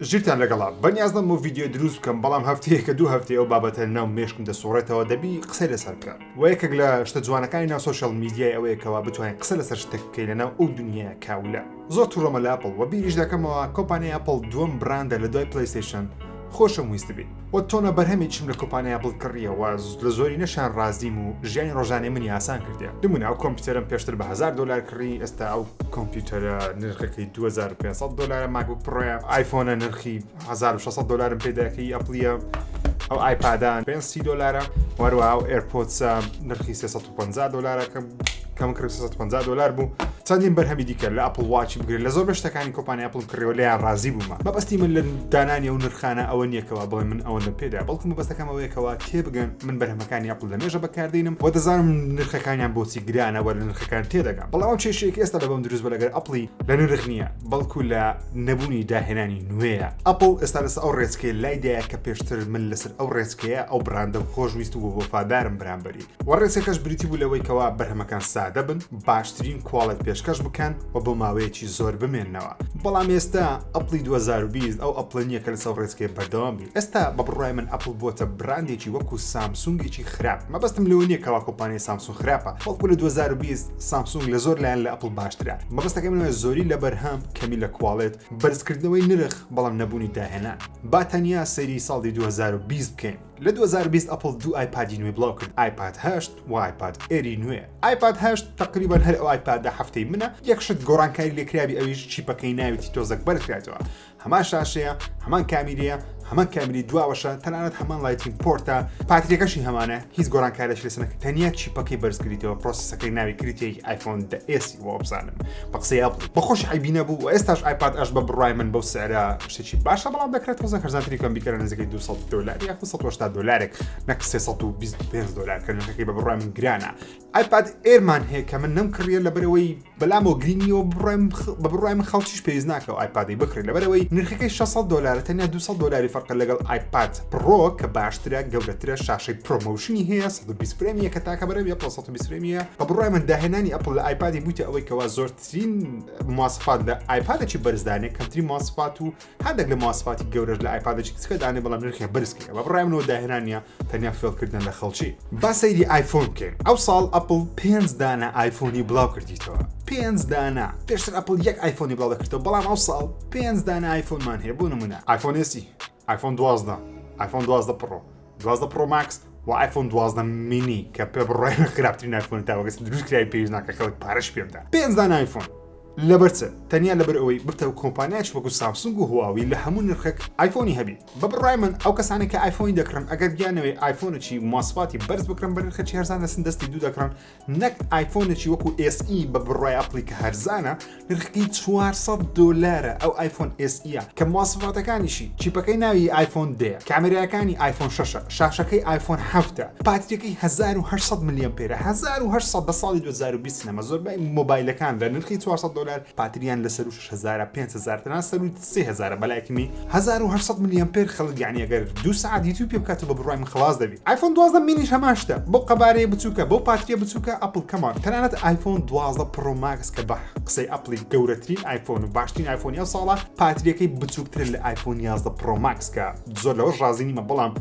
ژیرتان لەگەڵا بەنیازم بۆ ڤیدیۆ دروست بکەم بەڵام هەفتەیەکە دوو هەفتەیە ئەو بابەتە لەناو مێشکم دەسوڕێتەوە دەبی قسەی لەسەر بکەم وە یەکێک لە شتە جوانەکانی ناو social media ی ئەوەیە کەوا بتوانین قسە لەسەر شتێک بکەین لەناو ئەو دنیایە کاولە زۆر توڕەمە لە ئەپڵ وە بیریش دەکەمەوە کۆمپانیای ئەپڵ دووەم brand ە لە دوای پلەیستەیشن خۆشم ویستبی وە تۆنە بەرهەمێکیشم لە کۆمپانیای ئەپڵ کڕیە وە لە زۆری نەشان ڕازیم و ژیانی ڕۆژانەی منی ئاسان کردیە نمونە ئەو کۆمپیوتەرم پێشتر بە 1000 دۆلار کڕی ئێستا ئەو کۆمپیوتەرە نرخەکەی 2500 دۆلارە ماکبوک پڕۆیە ئایفۆنە نرخی 1600 دۆلارم پێداکەی ئەپڵیە ئەو ئایپادان 5 دۆلارە وەروە ئەو ئێرپۆدسە نرخی 350 دۆلارە کە کەم کڕی 350 دۆلار بوو چەندین بەرهەمی دیکە لە ئەپڵ واچی بگرێت لە زۆر بە شتەکانی کۆمپانیای ئەپڵم کڕیەوە لێیان ڕازی بوومە مەبەستی من لە دانانی ئەو نرخانە ئەوە نییە کەوا بڵێ من ئەوەندەم پێدا بەڵکو مەبەستەکەم ئەوەیە کەوا تێبگەن من بەرهەمەکانی ئەپڵ لە مێژە بەکاردێنم و دەزانم نرخەکانیان بۆچی گرانە وە لە نرخەکان تێدەگەم بەڵام ئەو کێشەیە کە ئێستا لەبەم دروست بە لەگەر ئەپڵی لە نرخ نییە بەڵکو لە نەبوونی داهێنانی نوێیە ئەپڵ ئێستا لەسەر ئەو ڕێچکەیە لای دایە کە پێشتر من لەسەر ئەو ڕێچکەیە ئەو brand ەم خۆشویست و وەفادارم بەرامبەری وە ڕێچکەکەش بریتی بوو لەوەی کەوا بەرهەمەکان سادە بن باشترین quality پێشکەش بکەن و بۆ ماوەیەکی زۆر بمێننەوە بەڵام ئێستا ئەپڵی 2020 ئەو ئەپڵە نییە کە لەسەر ڕێچکەیە بەردەوام بی ئێستا بە بڕوای من ئەپڵ بووەتە brand ێکی وەکو سامسونگێکی خراپ مەبەستم لەوە نییە کەوا کۆمپانیای سامسونگ خراپە بەڵکو لە 2020 سامسونگ لە زۆر لایەن لە ئەپڵ باشترە مەبەستەکەی من زۆری لە بەرهەم کەمی لە quality بەرزکردنەوەی نرخ بەڵام نەبوونی داهێنان با تەنیا سەیری ساڵی 2020 بکەین لە 2020 ئەپڵ دوو ئایپادی نوێ بڵاو کرد ئایپاد 8 و ئایپاد ئێری نوێ ئایپاد 8 تقریبا هەر ئەو ئایپادە هەفتەی منە یەک شت گۆڕانکاری لێکراوی ئەویش chip ەکەی ناویتی تۆزەک بەرزکرایەوە هەمان شاشەیە هەمان کامیرەیە هەمان کامیری دواوەشە تەنانەت هەمان Lightning port ە پاتریەکەشی هەمانە هیچ گۆڕانکاریش لەسەر نەکرد تەنیا chip ەکەی بەرز کردیتەوە process ەکەی ناوی کریتێک ئایفۆن دە ئێسی وابزانم بە قسەی ئەپڵ بەخۆش عیبی نەبوو و ئێستاش ئایپاد ئەش بە بڕای من بەو سعرە شتێکی باشە بەڵام دەکرێت تۆزە هەرزانتری کەم بیکەرە نزیکەی 200 دۆلار یاخود 180 دۆلارێک نەک 325 دۆلار کە نرخەکەی بە بڕای من گرانە ئایپاد ئێرمان هەیە کە من نەمکڕیە لەبەرەوەی بەلامەوە گرینگ نییە و بە بڕوای من خەڵکیش پێویست ناکە و ئایپادی بکڕی لەبەرەوەی نرخەکەی 600 دلارە تەنیا 200 دلاری فەرقە لەگەڵ ئایپاد پڕۆ کە باشترە گەورەترە شاشەی ProMotion ی هەیە 120 frame ە کە تاکە بەرەوی ئەپڵ 120 frame ە بە بڕوای من داهێنانی ئەپڵ لە ئایپادی بوویتە ئەوەی کەوا زۆرترین مواسفات لە ئایپادێکی بەرزدانێ کەمترین مواسفات و هەندێک لە مواسفاتی گەورەش لە ئایپادێکی کچکە دانێ بەڵام نرخیان بەرز کردە بە بڕوای منەوە داهێنانیە تەنیا فێڵکردن لە خەڵکی. با سەیری ئایفۆن بکەین ئەو ساڵ ئەپڵ پێنج دانە ئایفۆنی بڵاو کردیتەوە پێنج دانە پێشتر ئەپڵ یەک ئایفۆنی بڵاو دەکردەوە بەڵام ئەو ساڵ پێنج دانە ئایفۆنمان هەیە بۆ نمونە ئایفۆن ئێسی ئایفۆن 12 ئایفۆن 12 پڕۆ 12 پڕۆ ماکس و ئایفۆن 12 مینی کە پێ بڕای خراپترین ئایفۆن تاوەکەس دروست کرای پێویست ناکە خەڵک پارەش پێ بدات پێنج دانە ئایفۆن لەبەر چ؟ تەنیا لەبەر ئەوەی ببتە کۆمپانیایەکی وەکو سامسونگ و هواوی لە هەموو نرخێک ئایفۆنی هەبی. بە بڕوای من ئەو کەسانەی کە ئایفۆنی دەکڕن ئەگەر بیانەوێ ئایفۆنێکی مواسفاتی بەرز بکڕن بە نرخێکی هەرزان دەچن دەستی دوو دەکڕن نەک ئایفۆنێکی وەکو SE بە بڕوای ئەپڵی کە هەرزانە نرخەکەی 400 دۆلارە ئەو ئایفۆن SE یە کە مواسفاتەکانیشی chip ەکەی ناوی ئایفۆن دەیە کامێراکانی ئایفۆن شەشە شاشەکەی ئایفۆن حەفتە پاتریەکەی 1800 ملیۆن پێرە 1800 لە ساڵی 2020 نەما زۆربەی مۆبایلەکان لە نرخی 400 دۆلار پاتریان لە سەروو 6000 5000 تەنها سەروو 3000 بەلایکمی 1800 ملیۆن پێر خەڵک یعنی ئەگەر دوو سەعات یوتیوب پێ بکات بە بڕوای من خلاص دەبی ئایفۆن 12 مینیش هەمان شتە بەو قەبارەیە بچووکە بەو پاتریە بچووکە ئەپڵ come on تەنانەت ئایفۆن 12 پڕۆ ماکس کە بە قسەی ئەپڵی گەورەترین ئایفۆن و باشترین ئایفۆنی ئەو ساڵە پاتریەکەی بچووکترە لە ئایفۆن 11 پڕۆ ماکس کە زۆر لەوەش ڕازی نیمە بەڵام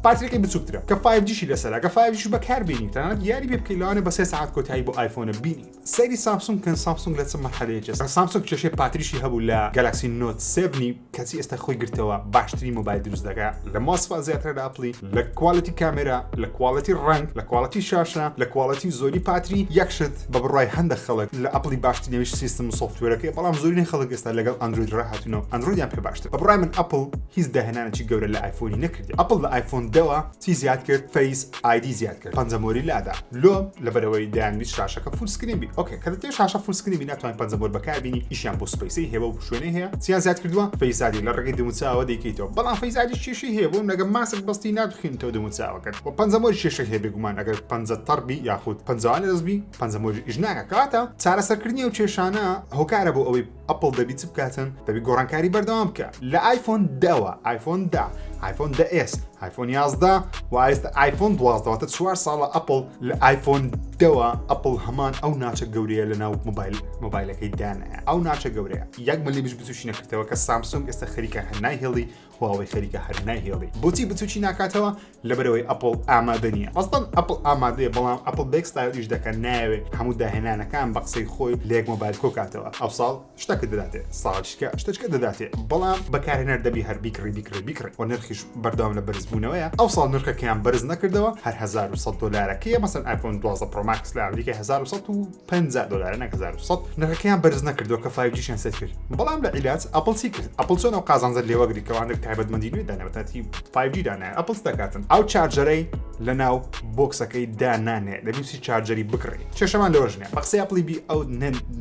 پاتریەکەی بچووکترە کە 5G شی لەسەرە کە 5G بەکار بینی تەنانەت یاری پێ بکەی لەوانەیە بە سێ سەعات کۆتایی بۆ ئایفۆنە بینی سەیری سامسونگ کەن سامسونگ لە چ مەرحەلەیەکی ئێستا سامسونگ کێشەی پاتریشی هەبوو لە گالاکسی نۆت 7 کەچی ئێستا خۆی گرتەوە باشترین مۆبایل دروست دەکا لە مواسفات زیاترە لە ئەپڵی لە quality کامێرا لە quality ڕەنگ لە quality شاشە لە quality زۆری پاتری یەک شت بە بڕوای هەندە خەڵک لە ئەپڵی باشترینەویش سیستم و software ەکەی بەڵام زۆرینەی خەڵک ئێستا لەگەڵ ئەندرۆید ڕاهاتوونەوە ئەندرۆیدیان پێ باشتر بە بڕوای من ئەپڵ هیچ داهێنانێکی گەورە لە ئایفۆنی نەکردی ئەپڵ لە ئایفۆن دەوە چی زیاد کرد فەیس ئایدی زیاد کرد پەنجەمۆری لادا لۆ لەبەرەوەی دەیانویست شاشەکە full screen بی okay کە دەتەوێت شاشە full screen بی ناتوانین پەنجەمۆر بەکاربینی ئیشیان بۆ space ەی هەیە و شوێنەی هەیە چیان زیاد کردووە فەیس ئایدی لە ڕێگەی دەموچاوە دەیکەیتەوە بەڵام فەیس ئایدی کێشەی هەیە بۆ نەگە ماسک بەستی ناتخینتەوە دەموچاوەکەت و پەنجەمۆری کێشەی هەیە بێگومان ئەگەر پەنجە تەڕ بی یاخود پەنجەوان لەدەست بی پەنجەمۆری ئیش ناکە کەواتە چارەسەرکردنی ئەو کێشانە هۆکارە بۆ ئەوەی ئەپڵ دەبی چ بکاتن دەبی گۆڕانکاری بەردەوام بکە لە ئایفۆن دەوە ئایفۆن دە ئایفۆن دە ئێس ئایفۆن 11 و ئایستا ئایفۆن 12 واتە چوار ساڵە ئەپڵ لە ئایفۆن دەوە ئەپڵ هەمان ئەو notch ە گەورەیە لە ناو مۆبایل مۆبایلەکەی دانایە ئەو notch ە گەورەیە یەک ملیمش بچوکی نەکردەوە کە سامسونگ ئێستا خەریکە هەر نایهێڵی هواوەی خەریکە هەر نایهێڵی بۆچی بچوکی ناکاتەوە لەبەرەوەی ئەپڵ ئامادە نییە ئەسڵەن ئەپڵ ئامادەیە بەڵام ئەپڵ بێک ستایل ئیش دەکە نایەوێ هەموو داهێنانەکان بە قسەی خۆی لە یەک مۆبایل کۆکاتەوە ئەوساڵ شتەکە دەداتێ ساڵیشکە شتەکە دەداتێ بەڵام بەکارهێنەر دەبی هەر بیکڕی بیکڕی بیکڕی و نرخیش بەردەوام لە بەرزبوونەوەیە ئەو ساڵ نرخەکەیان بەرز نەکردەوە هەر 1100 دلارەکەیە مەسەن ئایفۆن 12 Pro Max لە ئەمریکا 1150 دلارە نەک 1100 نرخەکەیان بەرز نەکردەوە کە 5G شیان set کرد بەڵام لە عیلاج ئەپڵ چی کرد ئەپڵ چۆن ئەو قازانجە لێوەگری کەوانێک تایبەتمەندی نوێ دانێ بەتاتی 5G دانایە ئەپڵ دەکاتن ئەو charger ەی لە ناو box ەکەی دانانێ دەبی بچی charger ی بکڕی کێشەمان لەوەش نیە بە قسەی ئەپڵی بی ئەو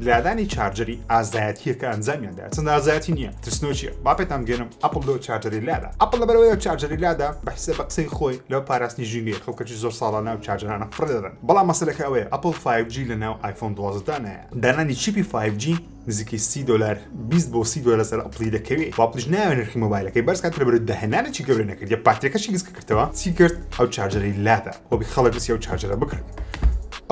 لادانی charger ی ئازایەتیە کە ئەنجامیان دا چەند ئازایەتی نییە ترسنۆکیە با پێتان بگەێنم ئەپڵ لۆ charger ی لادا ئەپڵ لەبەرەوەی ئەو charger ی لادا بە حسێ بە قسەی خۆی لەو پاراستنی ژینگەیە خەڵکەکی زۆر ساڵە ناو charger انە فڕێ دەدەن بەڵام مەسەلەکە ئەوەیە ئەپڵ 5G لە ناو ئایفۆن 12 دانایە دانانی chip ی 5G نزیکەی 30 دلار 20 بۆ 30 دلار لەسەر ئەپڵی دەکەوێت و ئەپڵیش ناوێ نرخی مۆبایلەکەی بەرز کات لەبەر داهێنانێکی گەورە نەکردیە پاتریەکەشی گسکە کردەوە چی کرد ئەو charger ەی لادا وەبی خەڵک بچی ئەو charger ە بکڕێت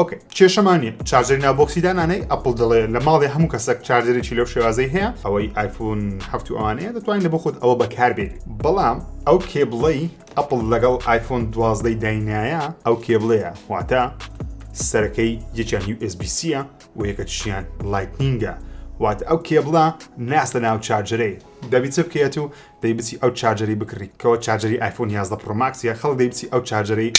okay کێشەمان نییە charger ی ناو box ی دانانەی ئەپڵ دەڵێ لە ماڵی هەموو کەسێک charger ێکی لەو شێوازەی هەیە ئەوەی ئایفۆن هەفت و ئەوانەیە دەتوانین لە بۆ خۆت ئەوە بەکاربێنی بەڵام ئەو کێبڵەی ئەپڵ لەگەڵ ئایفۆن دوازدەی داینایە ئەو کێبڵەیە واتە سەرەکەی یەکیان USB-C ە و یەکەکیشیان Lightning ە واتە ئەو کێبڵە ناستە ناو charger ەی دەبی چ بکەیت و دەی بچی ئەو charger ی بکڕی کەەوە charger ی ئایفۆن 11 Pro Max ە خەڵک دەی بچی ئەو charger ەی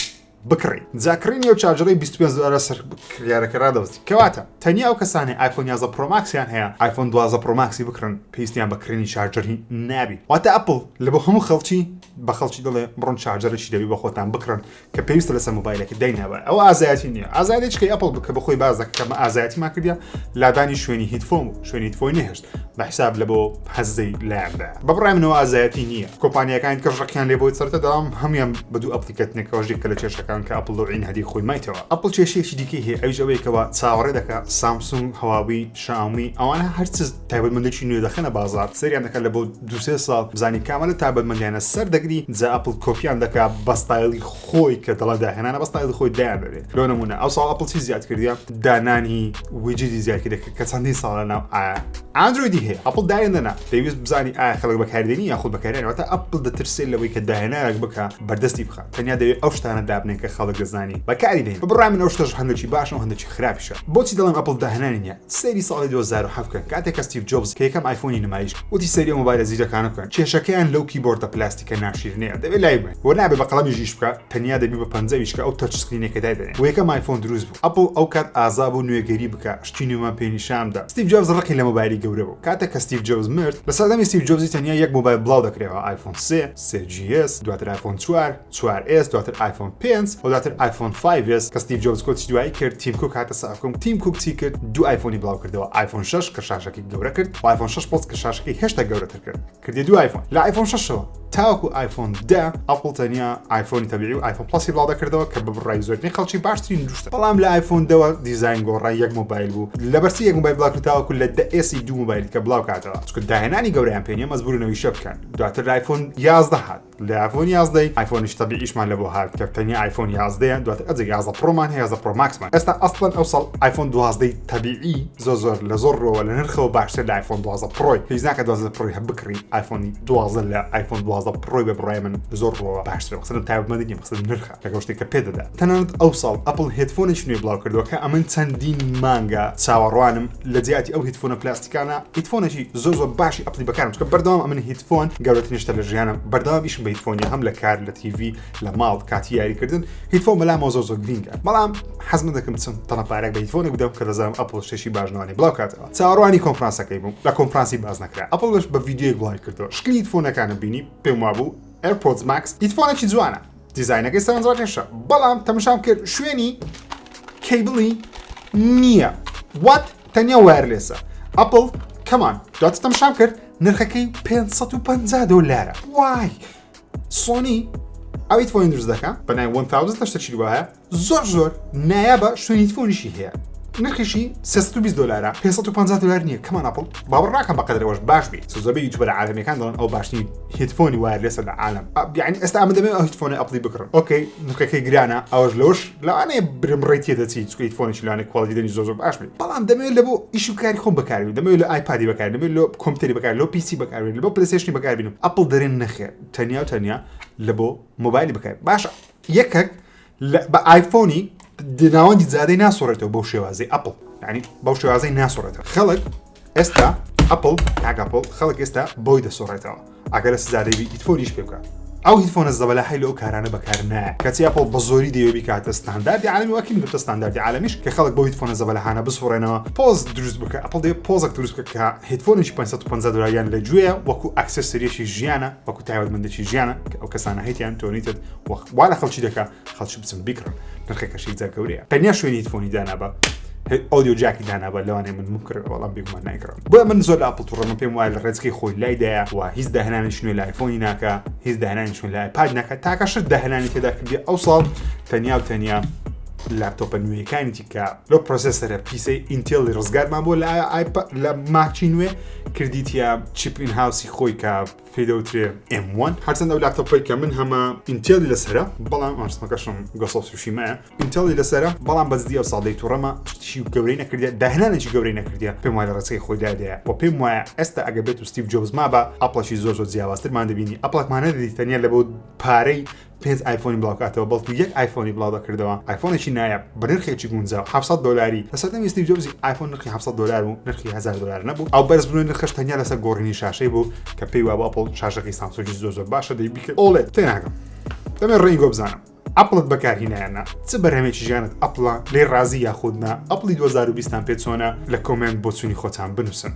بکڕی جا کڕینی ئەو charger ەی 25 دلارە سەر کڕیارەکە ڕادەوەستی کەواتە تەنیا ئەو کەسانەی ئایفۆن 11 Pro Max یان هەیە ئایفۆن 12 Pro Max ی بکڕن پێویستیان بە کڕینی charger ی نابی واتە ئەپڵ لە بۆ هەموو خەڵکی بە خەڵکی دەڵێ بڕۆن charger ێکی دەبی بە خۆتان بکڕن کە پێویستە لەسەر مۆبایلەکە داینابە ئەو ئازایەتی نییە ئازایەتی چکەی ئەپڵ بکە بەخۆی باز دەکە کە ئازایەتیمان کردیا لادانی شوێنی headphone و شوێنی headphone ی نەهێشت بە حساب لە بۆ هەزەی لایەندا بە بڕای منەوە ئازایەتی نییە کۆمپانیاکانی کەش ڕقیان لێ بۆی سەرتە دەڵام هەمویان بە دوو ئەپلیکەتنێکەوە ژێکە لە کێشەکان کە ئەپڵ لەو عین هەدی خۆی مایتەوە ئەپڵ کێشەیەکی دیکەی هەیە ئەویش ئەوەیە کەوا چاوەڕێ دەکا سامسونگ هەواوی شاومی ئەوانە هەرچ تایبەتمەندێکی نوێ دەخەنە بازاڕ سەیریان دەکات لە بۆ دوسێ ساڵ بزانی کامە لە تایبەتمەندیانە سەر دەگری جا ئەپڵ کۆپیان دەکا بە ستایلی خۆی کە دەڵێ داهێنانە بە ستایلی خۆی دایان دەنێ لۆ نمونە ئەو ساڵ ئەپڵ چی زیاد کردیە دانانی widget ی زیاد کردە کە چەندین ساڵە ناو ئەندرۆیدی هەیە ئەپڵ دایان دەنا دەیویست بزانی ئایا خەڵک بەکاردێنی یاخود بەکارێن واتە ئەپڵ دەترسێت لەوەی کە داهێنانێک بکە بەردەستی بخە تەنیا دەوێت ئەو شتانە دابنێن کە خەڵک دەزانی بەکاری دێن بڕای من ئەو شتەش هەندێکی باشە و هەندێکی خراپیشە بۆچی دەڵێم ئەپڵ داهێنانی نییە سەیری ساڵی 2007 بکەن کاتێک کە ستیڤ جۆبز کە یەکەم ئایفۆنی نمایش وتی سەیری ئەو مۆبایلە زیرەکانە بکەن کێشەکەیان لەو keyboard ە پلاستیکە ناشیرنەیە دەبێت لای ببەین و نابێت بە قەڵەمیش ئیش بکات تەنیا دەبی بە پەنجە ئیش کە ئەو touch screen ێک کە دایدەنێ و یەکەم ئایفۆن دروست بوو ئەپڵ ئەو کات ئازا بوو نوێگەری بکا شتی نوێمان پێ نیشان بدا ستیڤ جۆبز ڕقی لە مۆبایلی گەورە بوو کاتێک کە ستیڤ جۆبز مرد لە سەردەمی ستیڤ جۆبزی تەنیا یەک مۆبایل بڵاو دەکرێەوە ئایفۆن 3 3GS دواتر ئایفۆن 4 4S دواتر ئایفۆن 5 و دواتر ئایفۆن 5S کە ستیڤ جۆبز کۆچی دوایی کرد تیم کوک هاتە سەر حوکم تیم کوک چی کرد دوو ئایفۆنی بڵاو کردەوە ئایفۆن 6 کە شاشەکەی گەورە کرد و ئایفۆن 6 Plus کە شاشەکەی هێشتا گەورەتر کرد کردی دوو ئایفۆن لە ئایفۆن شەشەوە تاوەکو ئایفۆن دە ئەپڵ تەنیا ئایفۆنی تەبیعی و ئایفۆن Plus ی بڵاو دەکردەوە کە بە بڕای زۆرترین خەڵکی باشترین دوشتە بەڵام لە ئایفۆن دەوە دیزاین گۆڕا یەک مۆبایل بوو لەبەرچی یەک مۆبایل بڵاو کرد تاوەکو لە دە S ی دوو مۆبایل کە بڵاو کاتەوە چونکە داهێنانی گەورەیان پێ نییە مەجبوورن ئەویشە بکەن دواتر لە ئایفۆن 11 هات لە ئایفۆن 11 ئایفۆنیش تەبیعیشمان لە بۆ هات کە تەنیا ئایفۆن 11 دواتر ئەجە 11 Pro مان هەیە 11 Pro Max مان ئێستا ئەسڵەن ئەو ساڵ ئایفۆن 12 تەبیعی زۆر زۆر لە زۆر ڕووەوە لە نرخەوە باشتر لە ئایفۆن 12 Pro ی پێویست ناکات 12 Pro ی هە بکڕی ئایفۆنی 12 لە ئایفۆن 12 Pro ی بە بڕای من زۆر ڕووەوە باشترە قسەم تایبەتمەندی نییە قسەم نرخە لەگەڵ شتێک کە پێ دەدا تەنانەت ئەو ساڵ ئەپڵ headphone ێکی نوێ بڵاو کردەوە کە ئەمن چەندین مانگە چاوەڕوانم لە جیاتی ئەو headphone ە پلاستیکانە headphone ێکی زۆر زۆر باشی ئەپڵی بەکارم چونکە بەردەوام ئەمن headphone گەورەترین شتە لە ژیانم بەردەوام ئیشم بە headphone ە هەم لە کار لە TV لە ماڵ کاتی یاریکردن headphone بەلامەوە زۆر زۆر گرینگە بەڵام حەزم دەکەم بچم تەنە پارێک بە headphone ێک بدەم کە دەزانم ئەپڵ شتێکی باش نوانێ بڵاو کاتەوە چاوەڕوانی کۆنفرانسەکەی بووم لە کۆنفرانسی باز نەکرا ئەپڵش بە ڤیدیۆیەک بڵاوی کردەوە شکلی headphone ەکانم بینی پێم وابوو AirPods Max headphone ێکی جوانە دیزاینەکەی سەرنجڕاکێشە بەڵام تەمەشام کرد شوێنی کەیبڵی نییە what تەنیا wireless ە ئەپڵ کەمان دواتر تەمەشام کرد نرخەکەی 550 دۆلارە وای سۆنی ئەو headphone ی دروست دەکا بە ناوی 1000 تەشتە چی وایە زۆر زۆر نایابە شوێنی headphone یشی هەیە. نرخیشی 320 دلارە، 550 دلار نییە. come on ئەپڵ، باوەڕ ناکەم بەقەدر ئەوەش باش بی. زۆربەی YouTuber ە عالەمیەکان دەڵێن ئەو باشترین headphone ی wireless ە لە عالەم. یعنی ئێستا ئەمە دەمێ ئەو headphone ی ئەپڵی بکڕم، okay نرخەکەی گرانە، ئەوەش لەوەش لەوانەیە برم ڕێی تێدەچی، چونکە headphone ێکی لەوانەیە quality دەنگی زۆر زۆر باش بێت، بەڵام دەمەوێت لە بۆ ئیش و کاری خۆم بەکاربێنم، دەمەوێت لە ئایپادی بەکاربێنم، دەمەوێت لە کۆمپیوتەری بەکاربێنم، لۆ PC بەکاربێنم، لە بۆ پلەیستەیشنی بەکاربێنم. ئەپڵ دەرێن نەخێر، تەنیا و تەنیا لە بۆ مۆبایلی بەکار. باشە یەکەک بە ئایفۆنی ناوەندی جادەی ناسوڕێتەوە بەو شێوازەی ئەپڵ، یعنی بەو شێوازەی ناسوڕێتەوە خەڵک. ئێستا ئەپڵ کاک ئەپڵ خەڵک ئێستا بۆی دەسوڕێتەوە ئەگەر لە سزادەی بی headphone یش پێ بکە. ئەو headphone ە زەبەلاحی لەو کارانە بەکار نایە، کەچی ئەپڵ بە زۆری دەیەوێ بیکاتە ستانداردی عالەمی، وەکیم بێتە ستانداردی عالەمیش کە خەڵک بۆ headphone ە زەبەلاحانە بسوڕێنەوە. پۆز دروست بکە، ئەپڵ دەیەوێ پۆزێک دروست بکە کە headphone ێکی 550 دلاریان لە گوێیە، وەکو accessory ێکی ژیانە، وەکو تایبەتمەندێکی ژیانە کە ئەو کەسانە هەیتیان تۆنیتت وا لە خەڵکی دەکا خەڵکی بچن بیکڕن. نرخەکەشی جا گەورەیە. تەنیا شوێنی headphone ی دانابە، audio jack ی دانابە، لەوانەیە من بمکڕم، بەڵام بێگومان نایکڕم. بۆیە من زۆر لە ئەپڵ توڕەمە، پێم وایە لە ڕێچکەی خۆی لایدایە و هیچ داهێنانێکی نوێ لە ئایفۆنی ناکا، هیچ داهێنانێکی نوێ لە ئایپاد ناکا. تاکە شت داهێنانی تێدا کردی ئەو ساڵ تەنیا و تەنیا لاپتۆپە نوێیەکانی کە لەو processor ە پیسەی ئینتێلی ڕزگارمان بۆ لە ئایپاد لە ماچی نوێ کردیتە chip in-house ی خۆی کە پێی دەوترێ M1. هەرچەند ئەو لاپتۆپەی کە من هەمە ئینتێلی لەسەرە، بەڵام ئەرسمەکەشم Ghost of Tsushima یە ئینتێلی لەسەرە، بەڵام بەجدی ئەو ساڵ دەی توڕەمە، شتی گەورەی نەکردیە، داهێنانێکی گەورەی نەکردیە. پێم وایە لە ڕێچکەی خۆی دادەیە و پێم وایە ئێستا ئەگەر بێت و ستیڤ جۆبز مابا ئەپڵەکی زۆر زۆر جیاوازترمان دەبینی. ئەپڵێکمان نەدەدی تەنیا لە بۆ پارەی پێنج ئایفۆنی بڵاوکاتەوە، بەڵکو یەک ئایفۆنی بڵاو دەکردەوە، ئایفۆنێکی نایاب بە نرخێکی گونجاو 700 دلاری. لە سەردەمی ستیڤ جۆبزی ئایفۆن نرخی 700 دلار بوو، نرخی 1000 دلار نەبوو. ئەو بەرزبوونەوەی نرخش تەنیا لەسەر گۆڕینی شاشەی بوو کە پێی وابوو ئەپڵ شاشەکەی سامسۆنگی زۆر زۆر باشە دەی بیکە OLED. تێناگەم، دەمێ ڕێنگۆ بزانم ئەپڵت بەکارهینایە نا، چ بەرهەمێکی ژیانت ئەپڵە، لێ ڕازی یاخود نا، ئەپڵی 2020 پێ چۆنە؟ لە comment بۆچوونی خۆتان بنووسن.